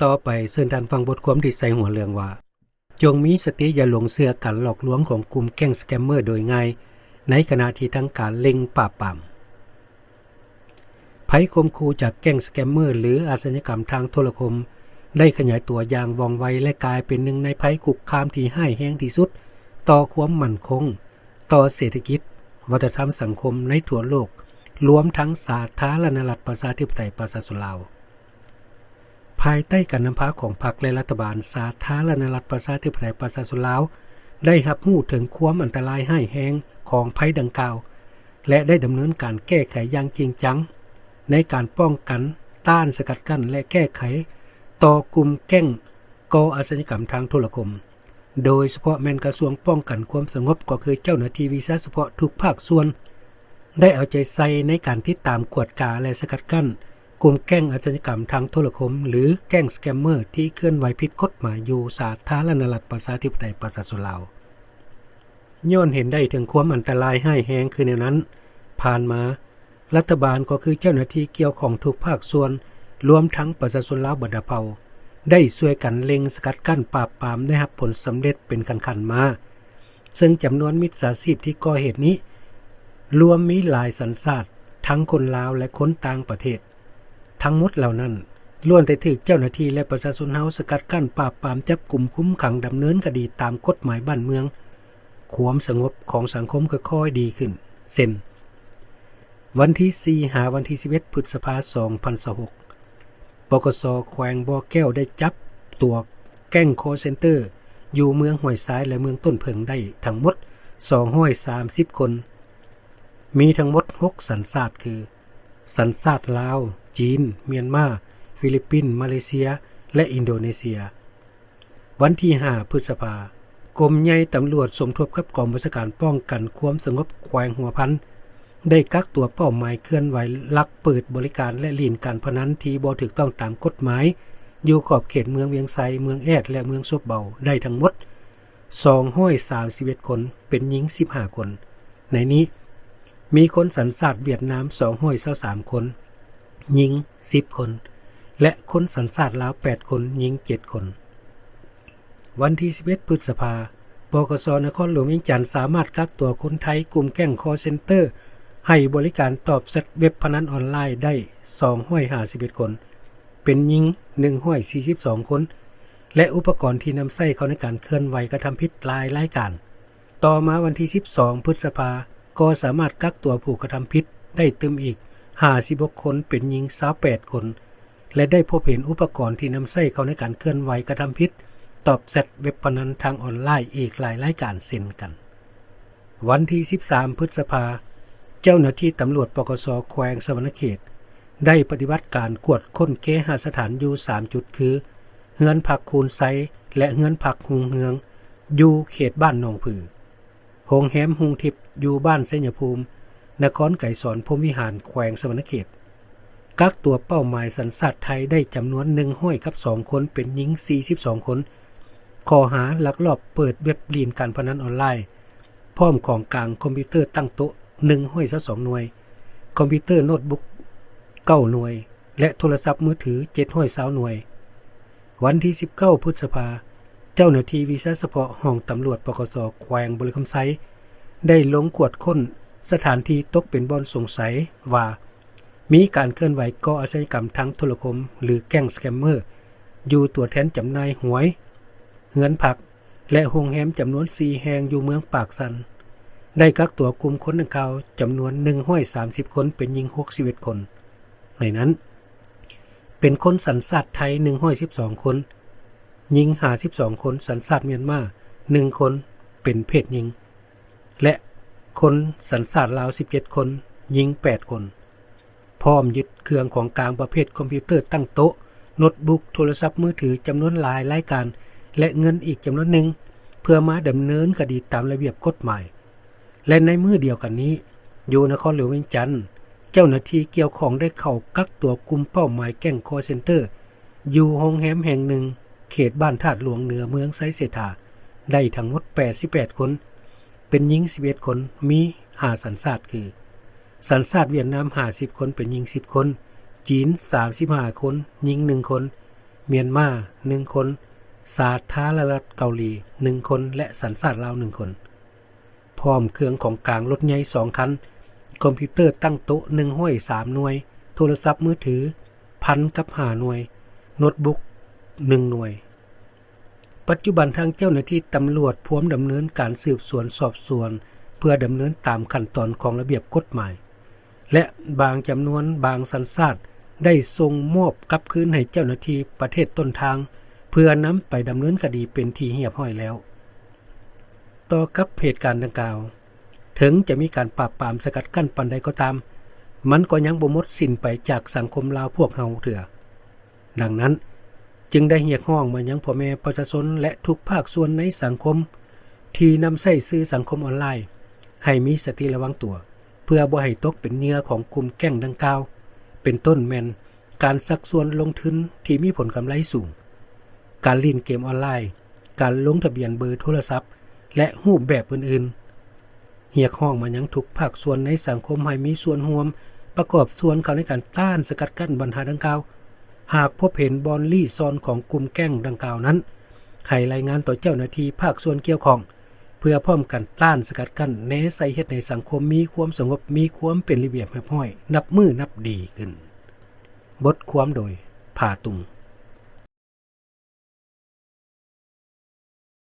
ຕໍ່ໄປເຊີນທ່ານຟັງບົດຄວາມທີ່ໃສ່ຫົວເລື່ອງວ່າ ຈົ່ງມີສະຕິຢ່າຫຼົງເຊື່ອການຫຼອກລວງຂອງກຸ່ມແກ້ງສະແກມເມີໂດຍງ່າຍ ໃນຂະນະທີ່ທາງການເລັ່ງປາບປາມ. ໄພຂົ່ມຂູ່ຈາກແກ້ງສະແກມເມີ ຫຼື ອາຊະຍາກຳທາງໂທລະຄົມ ໄດ້ຂະຫຍາຍຕົວຢ່າງວ່ອງໄວ ແລະ ກາຍເປັນໜຶ່ງໃນໄພຄຸກຄາມທີ່ຮ້າຍແຮງທີ່ສຸດຕໍ່ຄວາມໝັ້ນຄົງ, ຕໍ່ເສດຖະກິດ, ວັດທະນະທຳສັງຄົມໃນທົ່ວໂລກ, ລວມທັງສາທາລະນະລັດປະຊາທິປະໄຕປະຊາຊົນລາວ. ພາຍໃຕ້ການນຳພາຂອງພັກ ແລະ ລັດຖະບານ ສາທາລະນະລັດປະຊາທິປະໄຕປະຊາຊົນລາວ ໄດ້ຮັບຮູ້ເຖິງຄວາມອັນຕະລາຍຮ້າຍແຮງຂອງໄພດັ່ງກ່າວ ແລະ ໄດ້ດຳເນີນການແກ້ໄຂຢ່າງຈິງຈັງ ໃນການປ້ອງກັນ, ຕ້ານ, ສະກັດກັ້ນ ແລະ ແກ້ໄຂຕໍ່ກຸ່ມແກ້ງກໍ່ອາຊະຍາກຳທາງໂທລະຄົມ. ໂດຍສະເພາະແມ່ນກະຊວງປ້ອງກັນຄວາມສະຫງົບ ກໍຄືເຈົ້າໜ້າທີ່ວິຊາສະເພາະທຸກພາກສ່ວນ ໄດ້ເອົາໃຈໃສ່ໃນການຕິດຕາມ, ກວດກາ ແລະ ສະກັດກັ້ນກຸ່ມແກ້ງອາຊະຍາກຳທາງໂທລະຄົມ ຫຼື ແກ້ງສະແກມເມີ ທີ່ເຄື່ອນໄຫວຜິດກົດໝາຍຢູ່ສາທາລະນະລັດປະຊາທິປະໄຕປະຊາຊົນລາວ. ຍ້ອນເຫັນໄດ້ເຖິງຄວາມອັນຕະລາຍຮ້າຍແຮງຄືແນວນັ້ນ, ຜ່ານມາ ລັດຖະບານກໍຄືເຈົ້າໜ້າທີ່ກ່ຽວຂ້ອງທຸກພາກສ່ວນ, ລວມທັງປະຊາຊົນລາວບັນດາເຜົ່າ ໄດ້ຊ່ວຍກັນເລັ່ງສະກັດກັ້ນປາບປາມ ໄດ້ຮັບຜົນສຳເລັດເປັນຂັ້ນໆມາ, ເຊິ່ງຈຳນວນມິດສາຊີບທີ່ກໍ່ເຫດນີ້ ລວມມີຫຼາຍສັນຊາດ, ທັງຄົນລາວ ແລະ ຄົນຕ່າງປະເທດ. ທັງໝົດເຫຼົ່ານັ້ນ ລ້ວນແຕ່ຖືກເຈົ້າໜ້າທີ່ ແລະ ປະຊາຊົນເຮົາສະກັດກັ້ນປາບປາມ, ຈັບກຸມ, ຄຸມຂັງ, ດຳເນີນຄະດີຕາມກົດໝາຍບ້ານເມືອງ, ຄວາມສະຫງົບຂອງສັງຄົມຄ່ອຍໆດີຂຶ້ນ. ເຊັ່ນ, ວັນທີສີ່ ຫາວັນທີສິບເອັດ ພຶດສະພາ ສອງພັນຊາວຫົກ ປກສ ແຂວງບໍ່ແກ້ວໄດ້ຈັບຕົວແກ້ງຄໍເຊັນເຕີຢູ່ເມືອງຫ້ວຍຊາຍ ແລະ ເມືອງຕົ້ນເຜິ້ງໄດ້ທັງໝົດ ສອງຮ້ອຍສາມສິບຄົນ, ມີທັງໝົດ ຫົກສັນຊາດ ຄື ສັນຊາດລາວ, ຈີນ, ມຽນມາ, ຟີລິບປິນ, ມາເລເຊຍ ແລະ ອິນໂດເນເຊຍ. ວັນທີຫ້າ ພຶດສະພາ, ກົມໃຫຍ່ຕຳຫຼວດສົມທົບກັບກອງບັນຊາການປ້ອງກັນຄວາມສະຫງົບແຂວງຫົວພັນ ໄດ້ກັກຕົວເປົ້າໝາຍເຄື່ອນໄຫວລັກເປີດບໍລິການ ແລະ ຫຼິ້ນການພະນັນທີ່ບໍ່ຖືກຕ້ອງຕາມກົດໝາຍ ຢູ່ຂອບເຂດເມືອງວຽງໄຊ, ເມືອງແອດ ແລະ ເມືອງສົບເບົາ ໄດ້ທັງໝົດ ສອງຮ້ອຍສາມສິບເອັດຄົນ, ເປັນຍິງສິບຫ້າຄົນ. ໃນນີ້ ມີຄົນສັນຊາດຫວຽດນາມ ສອງຮ້ອຍຊາວສາມຄົນ, ຍິງສິບຄົນ ແລະ ຄົນສັນຊາດລາວ ແປດຄົນ, ຍິງເຈັດຄົນ. ວັນທີສິບເອັດ ພຶດສະພາ, ປກສ ນະຄອນຫຼວງວຽງຈັນ ສາມາດກັກຕົວຄົນໄທກຸ່ມແກ້ງຄໍເຊັນເຕີ ໃຫ້ບໍລິການຕອບແຊັດເວັບພະນັນອອນລາຍໄດ້ ສອງຮ້ອຍຫ້າສິບເອັດຄົນ, ເປັນຍິງ ໜຶ່ງຮ້ອຍສີ່ສິບສອງຄົນ ແລະ ອຸປະກອນທີ່ນຳໃຊ້ເຂົ້າໃນການເຄື່ອນໄຫວກະທຳຜິດຫຼາຍລາຍການ. ຕໍ່ມາວັນທີສິບສອງ ພຶດສະພາ ກໍສາມາດກັກຕົວຜູ້ກະທຳຜິດໄດ້ຕື່ມອີກ ຫ້າສິບຫົກຄົນ, ເປັນຍິງ ຊາວແປດຄົນ ແລະ ໄດ້ພົບເຫັນອຸປະກອນທີ່ນຳໃຊ້ເຂົ້າໃນການເຄື່ອນໄຫວກະທຳຜິດ ຕອບແຊັດເວັບພະນັນທາງອອນລາຍອີກຫຼາຍລາຍການເຊັ່ນກັນ. ວັນທີສິບສາມ ພຶດສະພາ, ເຈົ້າໜ້າທີ່ຕຳຫຼວດ ປກສ ແຂວງສະຫວັນນະເຂດ ໄດ້ປະຕິບັດການກວດຄົ້ນເຄຫະສະຖານຢູ່ສາມຈຸດ ຄື ເຮືອນພັກຄູນໄຊ ແລະ ເຮືອນພັກຮຸ່ງເຮືອງ ຢູ່ເຂດບ້ານໜອງຜື, ໂຮງແຮມຮຸ່ງທິບ ຢູ່ບ້ານໄຊຍະພູມ, ນະຄອນໄກສອນ ພົມວິຫານ ແຂວງສະຫວັນນະເຂດ. ກັກຕົວເປົ້າໝາຍສັນຊາດໄທໄດ້ຈຳນວນ ໜຶ່ງຮ້ອຍກັບສອງຄົນ, ເປັນຍິງ ສີ່ສິບສອງຄົນ, ຂໍ້ຫາລັກລອບເປີດເວັບຫຼິ້ນການພະນັນອອນລາຍ, ພ້ອມຂອງກາງຄອມພິວເຕີຕັ້ງໂຕະ ໜຶ່ງຮ້ອຍຊາວສອງໜ່ວຍ, ຄອມພິວເຕີໂນດບຸກ ເກົ້າໜ່ວຍ ແລະ ໂທລະສັບມືຖື ເຈັດຮ້ອຍຊາວໜ່ວຍ. ວັນທີສິບເກົ້າ ພຶດສະພາ, ເຈົ້າໜ້າທີ່ວິຊາສະເພາະຫ້ອງຕຳຫຼວດ ປກສ ແຂວງບໍລິຄຳໄຊ ໄດ້ລົງກວດຄົ້ນສະຖານທີ່ຕົກເປັນບ່ອນສົງໄສວ່າ ມີການເຄື່ອນໄຫວກໍ່ອາຊະຍາກຳທາງໂທລະຄົມ ຫຼື ແກ້ງສະແກມເມີ ຢູ່ຕົວແທນຈຳໜ່າຍຫວຍ, ເຮືອນພັກ ແລະ ໂຮງແຮມຈຳນວນສີ່ແຫ່ງຢູ່ເມືອງປາກຊັນ, ໄດ້ກັກຕົວກຸ່ມຄົນດັ່ງກ່າວຈຳນວນ ໜຶ່ງຮ້ອຍສາມສິບຄົນ, ເປັນຍິງ ຫົກສິບເອັດຄົນ. ໃນນັ້ນ ເປັນຄົນສັນຊາດໄທ ໜຶ່ງຮ້ອຍສິບສອງຄົນ, ຍິງ ຫ້າສິບສອງຄົນ, ສັນຊາດມຽນມາ ໜຶ່ງຄົນ, ເປັນເພດຍິງ ແລະ ຄົນສັນຊາດລາວ ສິບເຈັດຄົນ, ຍິງ ແປດຄົນ. ພ້ອມຍຶດເຄື່ອງຂອງກາງປະເພດຄອມພິວເຕີຕັ້ງໂຕະ, ໂນດບຸກ, ໂທລະສັບມືຖືຈຳນວນຫຼາຍລາຍການ ແລະ ເງິນອີກຈຳນວນໜຶ່ງ ເພື່ອມາດຳເນີນຄະດີຕາມລະບຽບກົດໝາຍ. ແລະ ໃນມື້ດຽວກັນນີ້, ຢູ່ນະຄອນຫຼວງວຽງຈັນ, ເຈົ້າໜ້າທີ່ກ່ຽວຂ້ອງໄດ້ເຂົ້າກັກຕົວກຸ່ມເປົ້າໝາຍແກ້ງຄໍເຊັນເຕີ ຢູ່ໂຮງແຮມແຫ່ງໜຶ່ງ ເຂດບ້ານທາດຫຼວງເໜືອ ເມືອງໄຊເສດຖາ ໄດ້ທັງໝົດ ແປດສິບແປດຄົນ, ເປັນຍິງ ສິບເອັດຄົນ, ມີ ຫ້າສັນຊາດ ຄື ສັນຊາດຫວຽດນາມ ຫ້າສິບຄົນ, ເປັນຍິງ ສິບຄົນ, ຈີນ ສາມສິບຫ້າຄົນ, ຍິງ ໜຶ່ງຄົນ, ມຽນມາ ໜຶ່ງຄົນ, ສາທາລະນະລັດເກົາຫຼີ ໜຶ່ງຄົນ ແລະ ສັນຊາດລາວ ໜຶ່ງຄົນ. ພ້ອມເຄື່ອງຂອງກາງ ລົດໃຫຍ່ສອງຄັນ, ຄອມພິວເຕີຕັ້ງໂຕະ ໜຶ່ງຮ້ອຍສາມໜ່ວຍ, ໂທລະສັບມືຖື ພັນກັບຫ້າໜ່ວຍ, ໂນ້ດບຸກ ໜຶ່ງໜ່ວຍ. ປັດຈຸບັນທາງເຈົ້າໜ້າທີ່ຕຳຫຼວດພວມດຳເນີນການສືບສວນສອບສວນ ເພື່ອດຳເນີນຕາມຂັ້ນຕອນຂອງລະບຽບກົດໝາຍ ແລະ ບາງຈຳນວນ ບາງສັນຊາດ ໄດ້ສົ່ງມອບກັບຄືນໃຫ້ເຈົ້າໜ້າທີ່ປະເທດຕົ້ນທາງ ເພື່ອນຳໄປດຳເນີນຄະດີເປັນທີ່ຮຽບຮ້ອຍແລ້ວ. ຕໍ່ກັບເຫດການດັ່ງກ່າວ, ເຖິງຈະມີການປາບປາມສະກັດກັ້ນປານໃດກໍຕາມ, ມັນກໍຍັງບໍ່ໝົດສິ້ນໄປຈາກສັງຄົມລາວພວກເຮົາເທື່ອ. ດັ່ງນັ້ນ, ຈຶ່ງໄດ້ຮຽກຮ້ອງມາຍັງພໍ່ແມ່ປະຊາຊົນ ແລະ ທຸກພາກສ່ວນໃນສັງຄົມ ທີ່ນຳໃຊ້ສື່ສັງຄົມອອນລາຍ ໃຫ້ມີສະຕິລະວັງຕົວ ເພື່ອບໍ່ໃຫ້ຕົກເປັນເຫຍື່ອຂອງກຸ່ມແກ້ງດັ່ງກ່າວ, ເປັນຕົ້ນແມ່ນ ການຊັກຊວນລົງທຶນທີ່ມີຜົນກຳໄລສູງ, ການຫຼິ້ນເກມອອນລາຍ, ການລົງທະບຽນເບີໂທລະສັບ ແລະ ຮູບແບບອື່ນໆ. ຮຽກຮ້ອງມາຍັງທຸກພາກສ່ວນໃນສັງຄົມໃຫ້ມີສ່ວນຮ່ວມ ປະກອບສ່ວນເຂົ້າໃນການຕ້ານສະກັດກັ້ນບັນຫາດັ່ງກ່າວ. ຫາກພົບເຫັນບ່ອນລີ້ຊ່ອນຂອງກຸ່ມແກ້ງດັ່ງກ່າວນັ້ນ, ໃຫ້ລາຍງານຕໍ່ເຈົ້າໜ້າທີ່ພາກສ່ວນກ່ຽວຂ້ອງ ເພື່ອພ້ອມກັນຕ້ານສະກັດກັ້ນ ແນໃສ່ເຮັດໃຫ້ສັງຄົມມີຄວາມສະຫງົບ, ມີຄວາມເປັນລະບຽບຮຽບຮ້ອຍ ນັບມື້ນັບດີຂຶ້ນ. ບົດຄວາມໂດຍ ຜາຕຸງ.